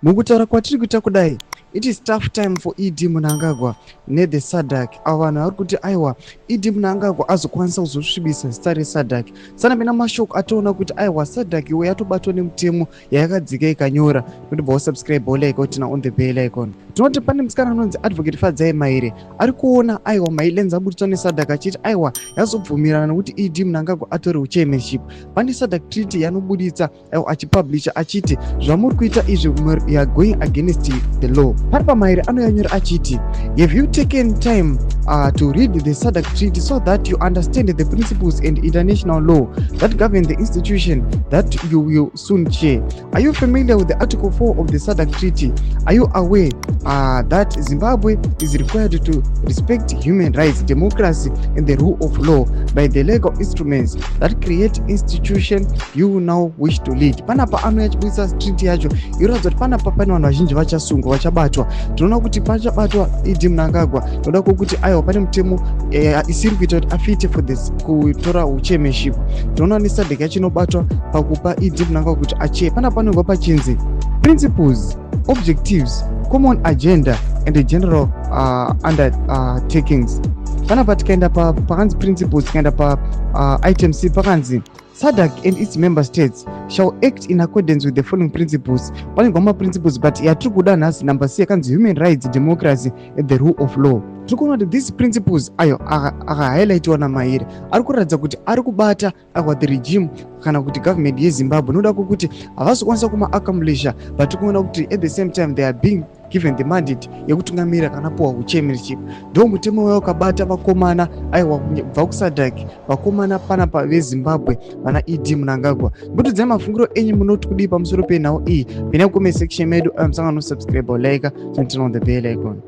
Mukutaura kwatiri kuita kudai, it is tough time for ED Mnangagwa nethe SADC. Avo vanhu vari kuti aiwa, ED Mnangagwa azokwanisa kuzosvibisa zita reSADC. Sanapinda mashoko atoona kuti aiwa, SADC iwe yatobatwa nemutemo yayakadzika ikanyora. Notibva wasubscribe, wolike, woturn on the bell icon. Tinoti pane musikana anonzi Advocate Fadzai Maire ari kuona aiwa mailens aburitswa neSADC achiti aiwa, yazobvumirana nekuti ED Mnangagwa atore uchairmanship. Pane SADC treaty yanobuditsa aiwa achipublisha achiti zvamuri kuita izvi, you are going against the law. Pari paMaire anoyanyora achiti, "Have you taken time to read the SADC treaty so that you understand the principles and international law that govern the institution that you will soon chair? Are you familiar with the Article 4 of the SADC treaty? Are you aware that Zimbabwe is required to respect human rights, democracy and the rule of law by the legal instruments that create institution you now wish to lead?" Panapa anouya achibudisa treaty yacho iratidza kuti panapa pane vanhu vazhinji vachasungwa, vachabatwa. Tinoona kuti pachabatwa ED Mnangagwa noda kwokuti aiwa, pane mutemo isiri kuita kuti afite for this kutora uchairmanship. Tinoona neSADC yacho inobatwa pakupa ED Mnangagwa kuti achair. Panapa panongwa pachinzi principles, objectives, common agenda and the general undertakings. Panapa tikaenda pakanzi principles, tikaenda pa item C, pakanzi SADC and its member states shall act in accordance with the following principles. Panengwa maprinciples, but yatiri kuda nhasi number C yakanzi human rights, democracy and the rule of law. Tiri kuona kuti these principles ayo akahighlightiwa naMaire ari kuratidza kuti ari kubata aiwa the regime kana kuti government yeZimbabwe, noda kwokuti havasi kukwanisa kumaaccomplisha, but tiri kuona kuti at the same time they are being given the mandate yekutungamira kana puwa uchairmanship. Ndo mutemo waya wakabata vakomana aiwa kubva kuSADC, vakomana panapa veZimbabwe vana ED Mnangagwa. Mbotiudzai mafungiro enyu, munoti kudii pamusoro penhau iyi? Pinai kucomment section medu. Musangano, subscribe, like, turn on the bell icon.